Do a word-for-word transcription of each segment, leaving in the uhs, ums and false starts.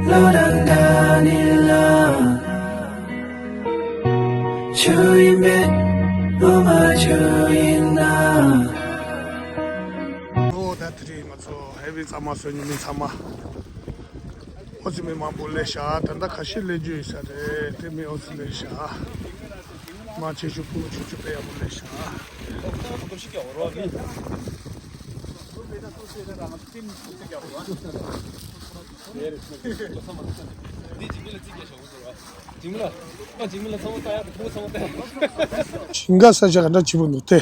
བློ་རང་འདྲ་ནི་ལ། ཆུ་ཡིན་མེད་བློ་མ་ཆུ་ཡིན་ན། ཨོ་ད་དེ་རིང་ང་ཚོ་ཧེ་བི་གཙང་མ་བཟོ་མཁན་མི་ཚང་མ། ཨོ་ཙི་མི་མང་པོ་སླེབས་ཤག་ད་ལྟ་ཁ་ཤས་སླེབས་རྒྱུ་ཡོད་ས་རེད། དེ་མི་ཨོ་ཙི་སླེབས་ཤག་མ་ཆེ་ཆུང་ཕྲུ་གུ་ཆུང་ཆུང་དཔེ་ཡག་པོ་སླེབས་ཤག་ཞིང་ཁ་ས་ཆ་ག་འདྲ་བྱེད་པོ་འདུག་སྟེ།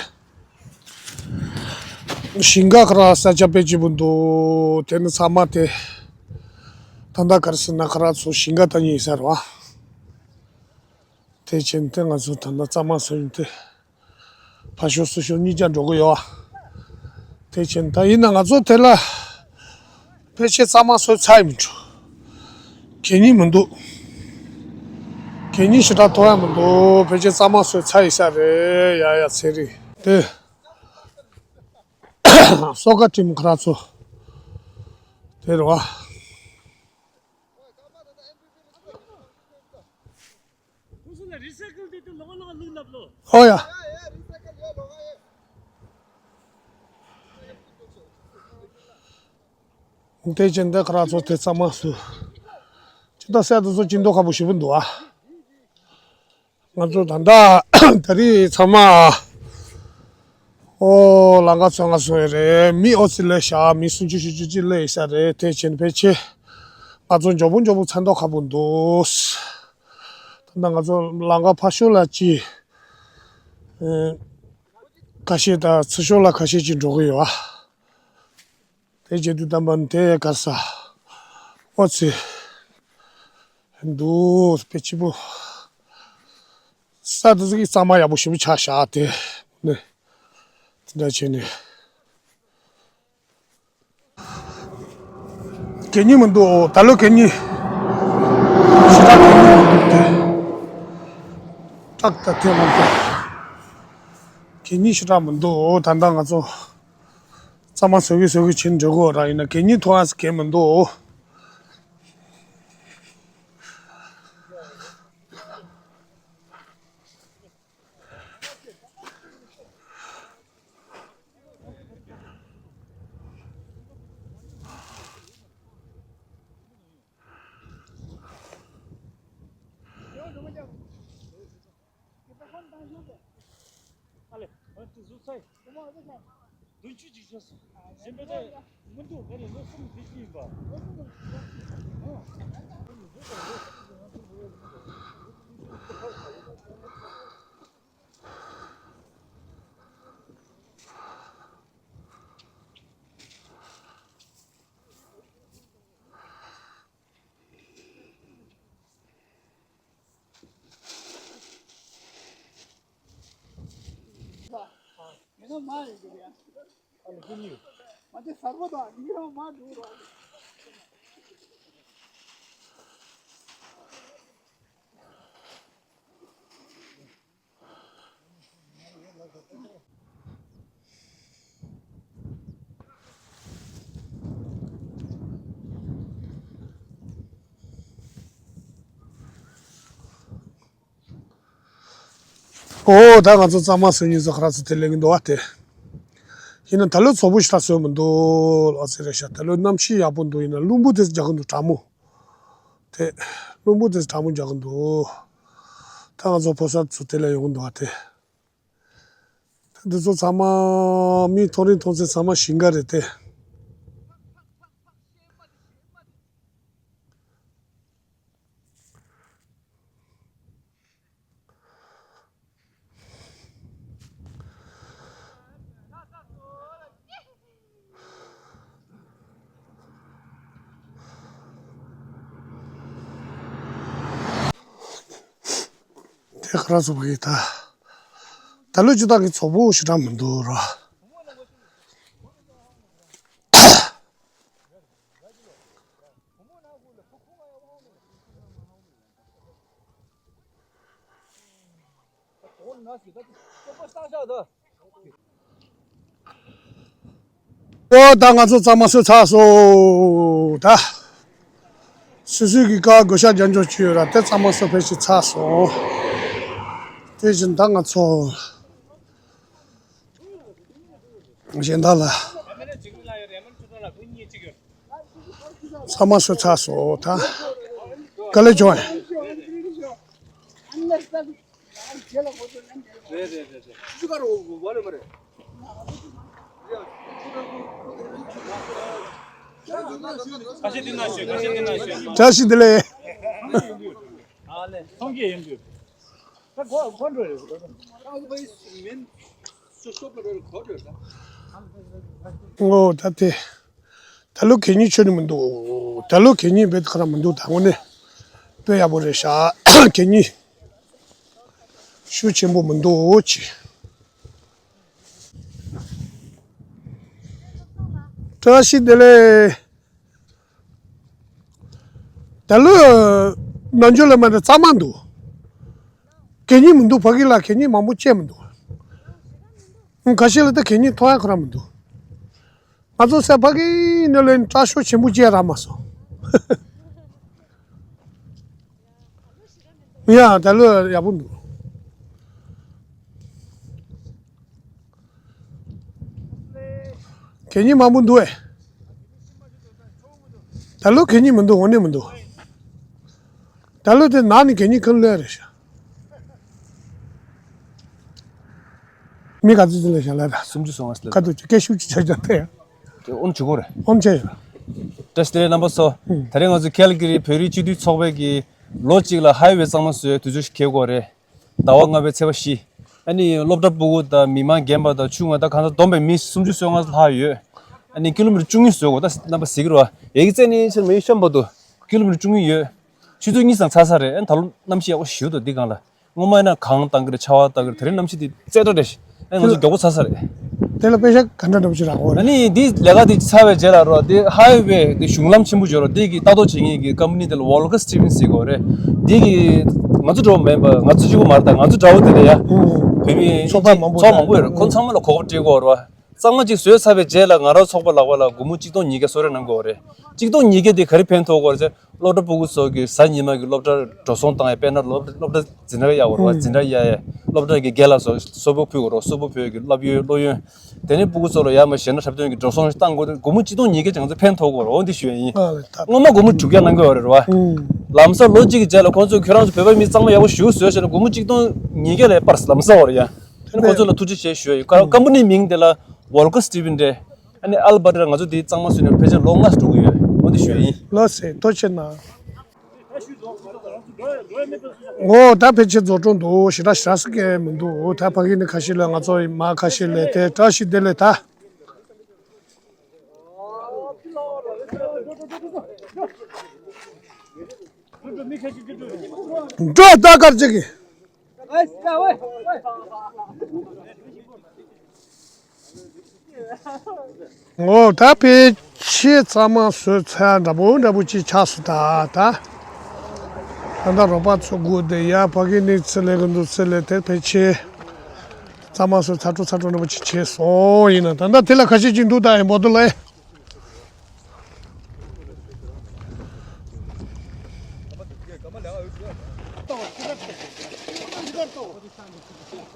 ཞིང་ཁ་ཁ་ར་ས་ཆ་དཔེ་བྱེད་པོ་འདུག་དེ་ནི་ཚང་མ་དེ། ད་ལྟ་ག་རེ་ཟེར་ན་ཁ་ར་ཚོ་ཞིང་ཁ་ལྟ་མཁན་ཡིན་ས་རེད་བ། དེ་བྱས་ནས་དེ་ང་ཚོ་ད་ལྟ་གཙང་མ་བཟོ་ཡིན་དེ། ཕར་ཞོག་ཚུར་ཞོག་གཉིས་ཆ་འགྲོ་གི་ཡོད། དེ་བྱས་ད་ཡིན་ན་ང་ཚོ་དེ་ལ་ཕལ་ཆེར་གཙང་མ་བཟོས་ཚར་ཡི་མི་འགྲོ། གད་སྙིགས་མི་འདུག་གད་སྙིགས་ཞེ་དྲག་ཐོན་ཡ་མི་འདུག་ཕལ་ཆེར་གཙང་མ་བཟོས་ཚར་ཡི་ས་རེད། ཡ་ཡ་ཚེ་རིང་དེ། སོ་ཀ་ཊིམ་ཁ་ར་ཚོ་དེ་རེད་བ། ཨོ་ཡ། དེ་བྱས་འདི་ཁ་ར་ཚོ་དེ་གཙང་མ་བཟོས། ཅི་ད་གསེར་དུ་ཚོ་ཅི་མདོག་ཁ་པོ་ཞེ་པོ་འདུག་ཨ། ང་ཚོ་ད་ལྟ་དེ་རིང་ཚང་མ། ཨོ་ལམ་ཁ་ཚོ་ང་ཚོ་ཡི་རེད། མི་ཨོ་ཙི་སླེབས་ཤག་མི་སུམ་ཅུ་བཞི་བཅུ་ཅིག་སླེབས་ཡི་ས་རེད། དེ་བྱས་ནས་ཕལ་ཆེར་ང་ཚོ་མགྱོགས་པོ་མགྱོགས་པོ་ཚ་མདོག་ཁ་པོ་འདུག་ད་ལྟ་ང་ཚོ་ལམ་ཁ་ཕར་ཕྱོགས་ལ་ཅིག་ཨེ། ཁ་ཤས་དང་ཚུར་ཕྱོགས་ལ་ཁ་ཤས་ཅིག་འགྲོ་གི་ཡོད་ཨ། དེ་བྱེད་དུས་དམ་པ་ནི་དེ་ག་ས། ཨོ་ཙི། འདུག་དཔེ་སྐྱིད་པོ། ས་དེ་ཚོ་གི་གཙང་མ་ཡག་པོ་ཞེ་པོ་ཆགས་ཤག་དེ། ནི། དེ་འདྲ་བྱས་ནས། གད་སྙིགས་མི་འདུག་ད་ལོ་གད་སྙིགས། ཞེ་དྲག་གད་སྙིགས་མི་འདུག་དེ། ཏག་ཏག་ཐེངས་མང་པོ། གད་སྙིགས་ཞེ་དྲག་མི་འདུག་ད་ལྟ་ང་ཚོ། གཙང་མ་བཟོ་གི་བཟོ་གི་བྱེད་འགྲོ་གི་ར་ཡིན་ན་གད་སྙིགས་ཐོན་ཡ་གད་མི་འདུག་ཨ་ལེ། ཨ་དེ་བཟོ་ཚར་ཡིན། བདུན་ཅུ་ཅིག་བྱས་སོང་། གཞན་པ་དེ་མི་འདུག་ངས་ནི་ལོ་གསུམ་བསྡད་ཀྱི་ཡིན་པ། ཨོ་ད་ང་ཚོ་གཙང་མ་བཟོ་མཁན་ཚོ་ཁ་ར་ཚོ་དེ་ལས་ཀྱི་འདུག་བ་དེ། ཡིན་ན་ད་ལོ་ཚོགས་པོ་ཞིག་ལ་བཟོས་མི་འདུག་ཨ་ཙི་རེད་ཤག་ད་ལོ་གནམ་གཤིས་ཡག་པོ་འདུག་ཡིན་ན་རླུང་བུ་དེ་རྒྱག་གི་འདུག་གྲང་མོ། དེ། རླུང་བུ་དེ་གྲང་མོ་རྒྱག་གི་འདུག་ད་ང་ཚོ་ཕོ་གསར་ཚོ་དེ་ལ་ཡོང་གི་འདུག་བ་དེ། ད་འདི་ཚོ་ཚང་མ་མི་མཐོ་རིམ་མཐོང་ཚད་ཚང་མ་ཞིང་ཁ་རེད་དེ། དེ་ག་ར་ཚོགས་པ་ཡིན་ད། ད་ལོ་ཅི་ད་གི་ཚོགས་པོ་ཞེ་དྲག་མི་འདུག་ར། ཨོ་ད་ང་ཚོ་གཙང་མ་བཟོས་ཚར་སོང་ད། སོ་སོའི་གི་ཀ་བགོ་བཤའ་རྒྱབ་འཇོག་བྱས་ཡོད་ར། དེ་གཙང་མ་སོ་ཕལ་ཆེར་ཚར་སོང་། དེ་བཞིན་ད་ང་ཚོ་གཞན་དག་ལ་གཙང་མ་སོ་ཚར་སོང་། ད་ག་ལེ་བྱུང་། བཀྲ་ཤིས་བདེ་ལེགས། ཨོ་ད་དེ། ད་ལོ་གད་སྙིགས་ཆུ་ནི་མི་འདུག་ད་ལོ་གད་སྙིགས་བེད་ཁ་ར་མི་འདུག་ད་དངོས་གནས་དཔེ་ཡག་པོ་རེད་ཤག་གད་སྙིགས་ཤུགས་ཆེན་པོ་མི་འདུག་ཅི། བཀྲ་ཤིས་བདེ་ལེགས། ད་ལོ་ནམ་རྒྱུན་ལ་མ་ནི་གཙང་མ་འདུག་གད་སྙིགས་མི་འདུག་ཕ་གི་ལ་གད་སྙིགས་མང་པོ་བཅད་མི་འདུག་ཁ་ཤས་ལ་ད་གད་སྙིགས་ཐོན་ཡ་ཁོ་རང་མི་འདུག་ང་ཚོ་སེ་ཕ་གི་ནི་ལོན་སྐྲ་ཤོག་ཆེན་པོ་བཅད་རག་མ་སོང་། ཡ་ད་ལོ་ཡག་པོ་འདུག་གད་སྙིགས་མང་པོ་འདུག་ཨེ། ད་ལོ་གད་སྙིགས་མི་འདུག་འོ་ནས་མི་འདུག་ད་ལོ་དེ་ནང་ནས་གད་སྙིགས་ཁུར་ལོས་རེད་ཤག་མི་ག་ཚོད་ཚོད་ལ་བཞག་ལ་ར། སུམ་ཅུ་སོ་ལྔ་ལ། ཁ་ཐུག་ཅིག་སྐད་ཤུགས་ཅིག་ཆགས་ཀྱང་ཐལ། དེ་ཨོམ་བྱེད་དགོས་རེད། ཨོམ་བྱས་ཡོད། བཀྲ་ཤིས་བདེ་ལེགས་རྣམ་པ་ཚོ། ཨུམ། ད་རེས་ང་ཚོ་ཁེལ་གི་རི་བོད་རིགས་སྤྱི་འཐུས་ཚོགས་པའི་གི་ལོ་གཅིག་ལ་ཧའི་ཝེ་གཙང་མ་བཟོས་དུས་ཚོད་ཞིག་འཁེལ་དགོས་རེད། ཟླ་བ་ལྔ་པའི་ཚེས་པ་བཞི། ཨ་ནི་སློབ་གྲྭ་སྤུ་གུ་དང་མི་མང་རྒན་པ་དང་ཆུང་བ་དང་གང་ལྟར་བསྡོམས་པའི་མི་སུམ་ཅུ་སོ་ལྔ་ལྷག་ཡོད། ཨ་ནི་ཀི་ལོ་མི་ཊར་བཅུ་གཉིས་བཟོས་དགོས། ད་རྣམ་པ་གཟིགས་རོགས། ཡ་གི་རྩེ་ནས་ཆེར་མ་ཡིན་ཤམ་བར་དུ་ཀི་ལོ་མི་ཊར་བཅུ་གཉིས་ཡོད། ཆུ་ཚོད་གཉིས་ཙམ་ཚར་ས་རེད། ཨ་ནི་ད་ལོ་གནམ་གཤིས་ཡག་པོ་ཞེ་པོ་འདུག་འདི་སྒང་ལ། སྔོན་མ་ཡིན་ན་གངས་བཏང་གི་རེད། ཆར་པ་བཏང་གི་རེད། དེ་རིང་གནམ་གཤིས་དེ་རྩེ་དྲག་རེད། ཨ་ནི་ང་ཚོ་མགྱོགས་པོ་ཚར་ས་རེད། དེ་ལ་པེ་ཤ་ག་འདྲ་འདྲ་པོ་ཞིག་རག་གོ་རེད། ཨ་ནི་འདི་ལས་ཀ་འདི་ཚར་བའི་རྗེས་ལ་རོ། འདི་ཧའི་ཝེ་འདི་གཞུང་ལམ་ཆེན་པོ་ཡོད་རོ། འདི་གི་ལྟ་རྟོག་བྱེད་མཁན་གྱི་ཀམ་པ་ནི་དེ་ལ་ཝོལ་ཀར་སི་ཊི་ཝི་ཟེར་གོ་རེད། འདི་གི་ང་ཚོ་འདྲ་པོ་མིན་པ། ང་ཚོ་གཅིག་པོ་མ་རེད། ད་ང་ཚོ་འདྲ་པོ་དེ་ལ་ཡ། ཨུ། བོད་མི་ཚོགས་པ་མང་པོ། ཚོགས་མང་པོ་ཡོད་རེད། ཁོང་ཚང་མ་ལ་གོ་སྐབས་སྤྲད་གོ་རེད་པ། གཙང་མ་གཅིག་བཟོས་ཚར་བའི་རྗེས་ལ་ང་རང་ཚོགས་པ་ལག་པ་ལ་སྒོར་མོ་གཅིག་སྟོང་ཉིས་བརྒྱ་གསོལ་རས་གནང་དགོས་རེད། གཅིག་སྟོང་ཉིས་བརྒྱ་དེ་ག་རེ་ཕན་ཐོགས་དགོས་རེད་ཟེར། སློབ་གྲྭ་སྤུ་གུ་ཚོ་གི་གཟའ་ཉི་མ་གི་སློབ་གྲྭར་འགྲོ་སོང་བཏང་ཡ། དཔེར་ན་སློབ་སློབ་གྲྭ་འཛིན་གྲྭ་གཡར་བ་རེད་པ། འཛིན་གྲྭ་གཡར་ཡ། སློབ་གྲྭ་གི་དགེ་ལགས་ཚོ་གསོལ་ཕོགས་ཕུལ་དགོས་རེད་པ། གསོལ་ཕོགས་ཕུལ་གི་སློབ་ཡོན་སློབ་ཡོན། དེ་ནས་སྤུ་གུ་ཚོ་ལ་ཡར་མར་ཞེད་སྣང་འཁྲབ་སྟོན་གྱི་འགྲོ་སོང་བཏང་དགོས། སྒོར་མོ་གཅིག་སྟོང་ཉིས་བརྒྱ་ཅིག་ང་ཚོ་ཕན་ཐོགས་དགོས་རེད་པ། འོ་འདི་ཞུ་ཡ་ཡིན། ཨ་ལས། ད་སྔོན་མ་སྒོར་མོ་དྲུག་བརྒྱ་གནང་གི་ཡོད་རེད་པ། ཨུ། ལམ་སང་ལོ་གཅིག་གི་རྗེས་ལ་ཁོང་ཚོས་ཁྱོད་རང་ཚོ་བོད་པ་མི་གཙང་མ་ཡག་པོ་ཞེ་པོ་བཟོས་ཟེར་ནས་སྒོར་མོ་གཅིག་སྟོང་ཉིས་བརྒྱ་ལས་སྤར་ལམ་སང་བར་ཡ། ཨ་ནི་ཁོང་ཚོ་ལ་ཐུགས་རྗེ་ཆེ་ཞུ་ཡ་ཡིན། ཀ་ཀམ་པ་ནིའི་མིང་དེ་ལ་ཝོལ་ཀར་སི་ཊི་ཝི་རེད། ཨ་ནི་ཨལ་བྷར་ཊ་ལ་ང་ཚོ་འདི་གཙང་མ་བཟོས་ནས་ཕལ་ཆེར་ལོ་ལྔ་འགྲོ་གི་ཡོད། འོ་འདི་ཞུ་ཡ་ཡིན། ལགས་སེ། ཐུགས་རྗེ་ཆེ་གནང་། འོ་ད་ཕལ་ཆེར་རྫོགས་འགྲོ་འདུག་ཞེ་དྲག་ཞེ་དྲག་ཟེར་མཁན་མི་འདུག་ད་ཕ་གི་ནི་ཁ་ཤས་ལ། ང་ཚོ་མ་ཁ་ཤས་ལ། དེ་བཀྲ་ཤིས་བདེ་ལེགས་ད། འགྲོ་ད་གར་ཅིག་གི། འོ་ད་ཕལ་ཆེར་གཙང་མ་བཟོས་ཚར་འདྲ་པོ་འདྲ་པོ་ཅིག་ཆགས་སོང་། ད་ད་ད་ལྟ་རོགས་པ་ཚོ་སྒུག་བསྡད་ཡ། ཕ་གི་ནི་ཚུར་སླེབས་གི་འདུག་ཚུར་སླེབས། དེ་ཕལ་ཆེར་གཙང་མ་བཟོས་ཚར་འགྲོ་ཚར་འགྲོ་འདྲ་པོ་ཅིག་བྱས་སོང་། ཡིན་ན་ད་ལྟ་དེ་ལ་ཁ་ཤས་ཅིག་འདུག་ད་ཨེ་འབོ་དོ་ལ་ཨེ།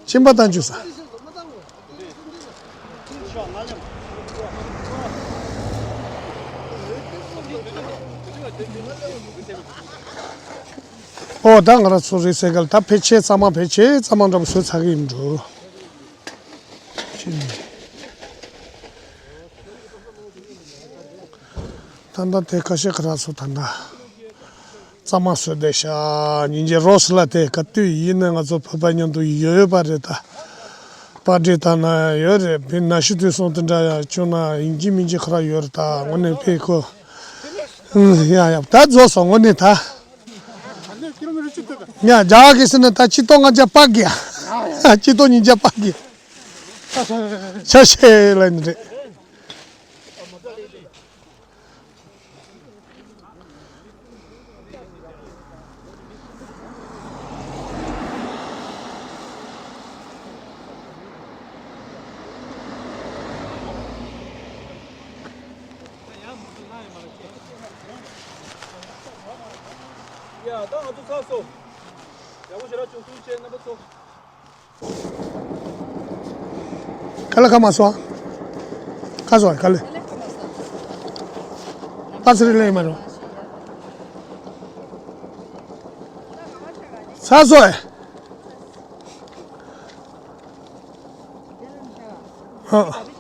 གཅིན་པ་བཏང་བཅུག་ས། ཨོ་ད་ང་རང་ཚོ་རི་སའི་ཀལ་ད་ཕལ་ཆེར་གཙང་མ་ཕལ་ཆེར་གཙང་མ་འདྲ་པོ་བཟོས་ཚར་གི་ཡིན་འགྲོ། ད་ལྟ་དེ་ཁ་ཤས་ཁ་རག་སོང་། ད་ལྟ་གཙང་མ་བཟོས་བསྡད་ཤག་སྙིང་རྗེ་རོགས་ལ། དེ་ག་དུས་ཡིན་ན་ང་ཚོ་བོད་པ་མཉམ་དུ་ཡོད་པ་རེད་ད། པར་འདྲི་བཏང་ན་ཡོད་རེད། དཔེ་ན་ཤི་དུས་སོང་དེ་འདྲ་ཡ་བྱུང་ན་ཡིན་གཅིག་མིན་གཅིག་ཁ་རག་ཡོད་རེད་ད། དངོས་གནས་དཔེ་ཁོ། ཡ་ཡ་ད་རྫོགས་སོང་དངོས་གནས་ད། ཡ་རྒྱ་གར་གྱི་ཟེར་ན་ད་ཆིག་སྟོང་ལྔ་བརྒྱ་པག་གི་ཡ། ཆིག་སྟོང་ཉིས་བརྒྱ་པག་གི། ཆ་ཤས་ལ་ནི་རེད། ཡ་ད་ང་ཚོ་ཚར་སོང་། ཡག་པོ་ཞེ་དྲག་བྱུང་། ཐུགས་རྗེ་ཆེ་རྣམ་པ་ཚོ། ག་ལ་ཁ་མ་སོང་། ཁ་སོང་ག་ལ། པ་སི་རི་ལེ་མ་རོ། ཚར་སོང་ཨེ། ཧ།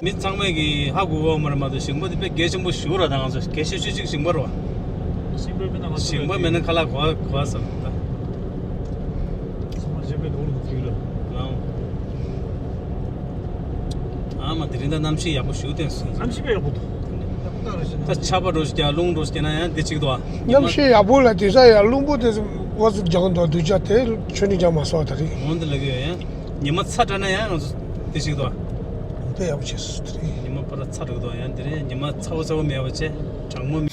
མི་ཚང་མས་ཀྱི་ཧ་གོ་གོ་མ་རེད་མ་གཏོགས་ཞིང་པ་དེ་དཔེ་གལ་ཆེན་པོ་ཞིག་རེད། ད་ང་ཚོ་གལ་ཆེ་ཤོས་ཅིག་ཞིང་པ་རེད་བ། ཞིང་པ་མེད་ན་ཁ་ལག་གོ་གོ་བསམ་ད། ཨ་མ་དེ་རིང་ད་གནམ་གཤིས་ཡག་པོ་ཞིག་བསྟན་སོང་། གནམ་གཤིས་དཔེ་ཡག་པོ་འདུག་ད་ཆར་པ་འགྲོ་ཞིག་རྒྱག་རླུང་འགྲོ་ཞིག་རྒྱག་ན་ཡང་འདི་གཅིག་འདུག་ཨ། གནམ་གཤིས་ཡག་པོ་ལ་དེང་སང་ཡང་རླུང་པོ་དེ་འོ་ཙི་རྒྱག་འདུག་སྡུག་ཅག་དེ་ཆོས་ནི་རྒྱག་མ་སོང་ད་རེད། འོན་ཏེ་ལ་གི་ཡང་ཉི་མ་ཚ་དྲགས་ན་ཡང་ང་ཚོ་འདི་གཅིག་འདུག་ཨ། དཔེ་ཡག་པོ་བྱས་སོང་ད་རེད། ཉི་མ་པ་ར་ཚ་དྲགས་འདུག་ཡང་དེ་རིང་ཉི་མ་ཚ་བོ་ཚ་བོ་མེད་པ་བྱས་གྲང་མོ་མེད།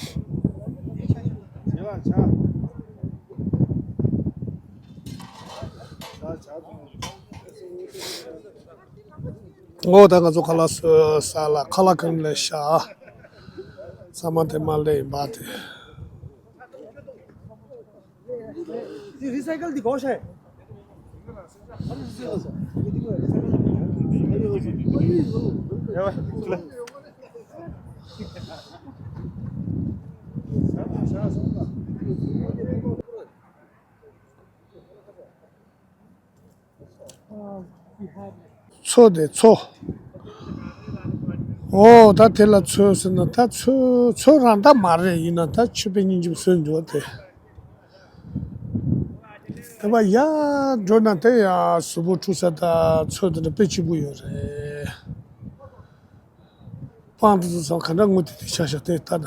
འོ་ད་ང་ཚོ་ཁ་ལག་བཟོས་ས་ལ་ཁ་ལག་གང་ལས་ཤ་ཚང་མ་དེ་མ་ལས་ཡིན་པ་དེ། རི་སའི་ཀལ་འདི་གོ་ཤེས། མཚོ་དེ་མཚོ། འོ་ད་དེ་ལ་མཚོ་ཟེར་ན་ད་མཚོ་མཚོ་རང་ད་མ་རེད། ཡིན་ན་ད་ཆུ་དཔེ་སྙིང་རྗེ་མོ་བཟོས་འདུག་དེ། དེ་བ་ཡར་འགྲོ་ན་དེ་ཡང་གཟུགས་པོ་འཁྲུ་ས་ད་མཚོ་དེ་འདྲ་དཔེ་སྐྱིད་པོ་ཡོད་རེད། སྤང་དུ་ཚོ་ག་འདྲ་ངུ་དེ་དེ་ཤ་ཤ་དེ་ལྟ་ད།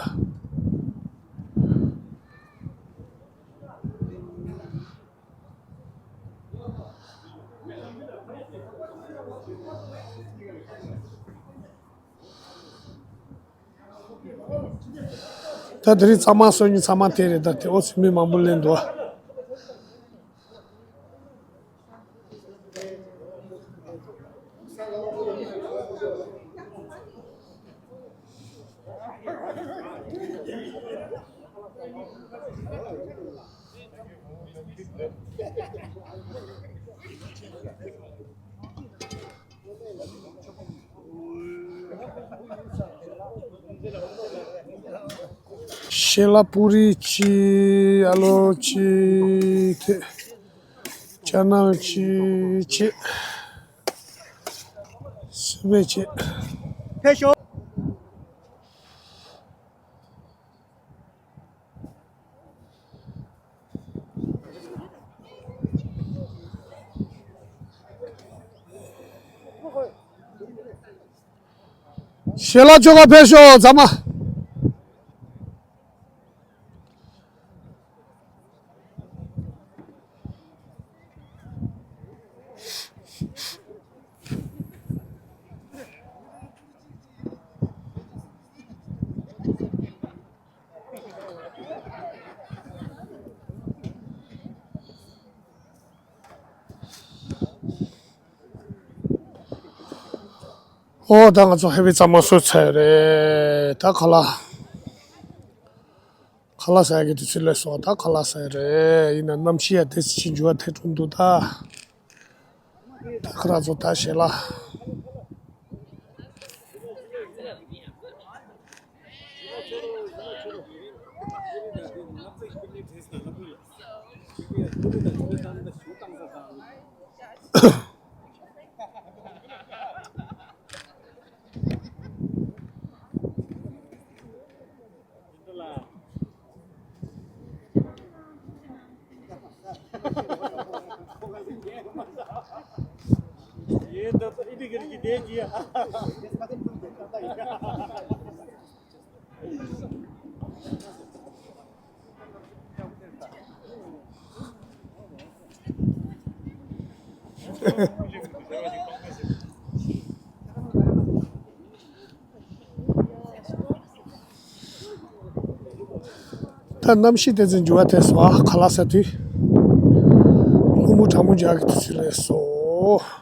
ད་དེ་རིང་ཚང་མ་སོ་ཉིན་ཚང་མ་དེ་རེད། ད་དེ་འོ་ཚོད་མི་མང་པོ་སླེབས་འདུག་ཨ། ཤེ་ལ་པུ་རི་གཅིག་ཨ་ལོ་གཅིག་དེ། ཅ་ནང་གཅིག་གཅིག་སི་པན་གཅིག་ཕེབས་ཤོག་ཞལ་ལག་ཅོ་ག་ཕེབས་ཤོག་ཚང་མ། ཨོ་ད་ང་ཚོ་ཧེ་བི་གཙང་མ་བཟོས་ཚར་རེད། ད་ཁ་ལག་ཁ་ལག་ཟ་ཡག་གི་དུས་ཚོད་སླེབས་སོང་། ད་ཁ་ལག་ཟ་ཡག་རེད། ཡིན་ན་གནམ་གཤིས་ཡང་དེ་ཙམ་ཅིག་འགྱུར་བ་ཐེབས་འགྲོ་འདུག་ད་ད་ཁ་ར་ཚོ་ད་ཞལ་ལག་ད་གནམ་གཤིས་དེ་ཚོ་འགྱུར་བ་ཐེབས་སོང་ཨ། ཁ་ལག་ཟ་དུས། སློང་མོ་གྲང་མོ་རྒྱག་གི་དུས་ཚོད་སླེབས་སོང་།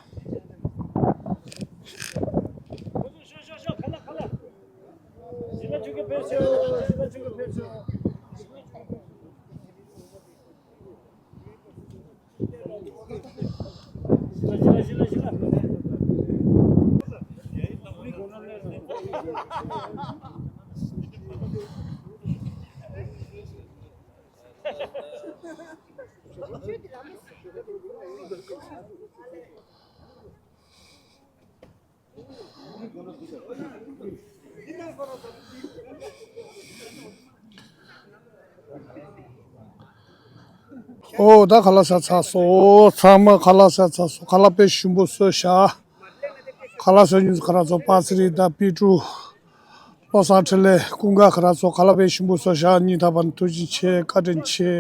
ཨོ་ད་ཁ་ལག་ཟ་ཚར་སོང་། ཚང་མ་ཁ་ལག་ཟ་ཚར་སོང་། ཁ་ལག་དཔེ་ཞིམ་པོ་བཟོས་བཞག་ཁ་ལག་ཟ་མཁན་ཚོ་ཁ་ལག་ཚོ་པ་སི་རི་དང་པི་ཀྲུ། བློ་བཟང་འཕྲིན་ལས། ཀུན་དགའ། ཁ་ལག་ཚོ་ཁ་ལག་དཔེ་ཞིམ་པོ་བཟོས་བཞག་སྙིང་ཐག་པ་ནས་ཐུགས་རྗེ་ཆེ། བཀའ་དྲིན་ཆེ།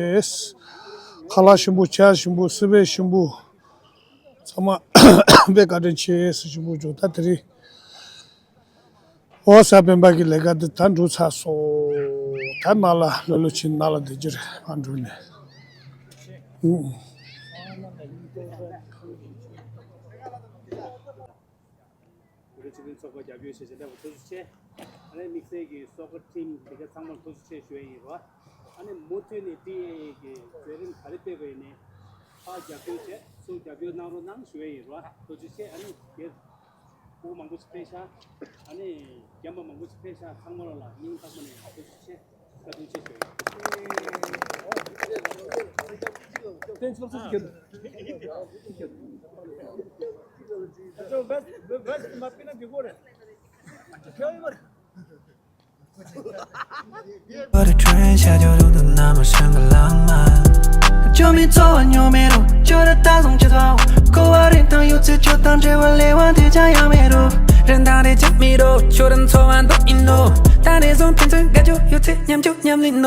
ཁ་ལག་ཞིམ་པོ། ཇ་ཞིམ་པོ། སི་པན་ཞིམ་པོ། ཚང་མ་དཔེ་བཀའ་དྲིན་ཆེ་ཟེར་ཞུ་འདོད་བྱུང་། ད་དེ་རིང་ཨོ་ས་སྤེན་པ་གི་ལས་ཀ་འདི་ད་འགྲུབ་ཚར་སོང་། ད་ནང་ལ་ལོ་ལོ་ཕྱིན་ནང་ལ་བསྡད་རྒྱུ་རེད། ཕར་འགྲོ་ནས། ཨུ། བོད་རིགས་སྤྱི་མཐུན་ཚོགས་པ་རྒྱབ་སྐྱོར་བྱེད་བྱེད་ལས་པ་ཐུགས་རྗེ་ཆེ། ཨ་ནི་དམིགས་བསལ་གྱི་སོག་ཁ་ཁྲིམ་འདི་ག་ཚང་མར་ཐུགས་རྗེ་ཆེ་ཞུ་ཡ་ཡིན་རོ། ཨ་ནི་མུ་མཐུད་ནས་ཏི་ཨེ་ཨེ་གི་མཛད་རིམ་ག་རེ་སྤེལ་དགོས་ཡིན་ནའི་ཕར་རྒྱབ་སྐྱོར་བྱེད། ཚུར་རྒྱབ་སྐྱོར་གནང་རོགས་གནང་ཞུ་ཡ་ཡིན་རོ། ཐུགས་རྗེ་ཆེ། ཨ་ནི་དེར་སྐུ་མང་པོ་ཞིག་ཕེབས་ཤག་ཨ་ནི་རྒན་པ་མང་པོ་ཞིག་ཕེབས་ཤག་ཚང་མ་ལ་ལ་སྙིང་ཐག་པ་ནས་ཐུགས་རྗེ་ཆེ། བཀའ་དྲིན་ཆེ་ཞུ་ཡ་ཡིན།